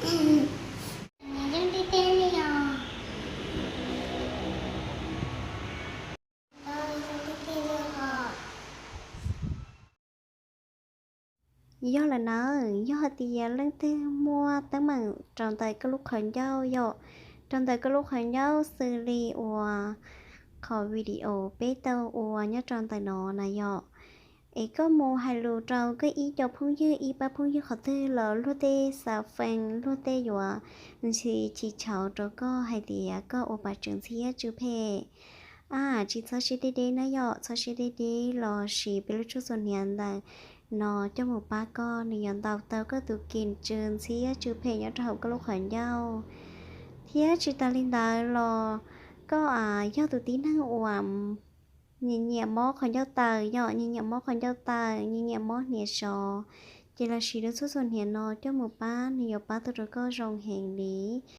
Leej twg tiag li os? Yog lawm nawb, yog hais tias leej twg muaj teeb meem rau ntawm koj lub qhov ncauj yom, rau ntawm koj lub qhov ncauj xws li uas qhov video peb tau ua nyob rau ntawm no na yom, es koj mus hais lus rau koj ib co phooj ywg ib pab phooj ywg qhov twg los luag tej xav feem luag tej yuav ntxhi chis chauv rau koj hais tias koj ua pab tseem ntxhiab tsw phem. A, tsis txhob siab deb deb na yom, txhob siab deb deb los sis peb lub tshuaj txuas hniav ntawm no coj mus pab koj, nws yuav ntaus tau koj tus kem tsw ntxhiab tsw phem nyob rau hauv koj lub qhov ncauj. Thiab tsis tas li ntawd los koj yog tus tib neeg uas nyiam nyiam mob qhov ncauj tawm yom, nyiam nyiam mob qhov ncauj tawm, nyiam nyiam mob hniav sov, ces los sis lub tshuaj txuas hniav no coj mus pab, nws yuav pab tau rau koj zoo heev li.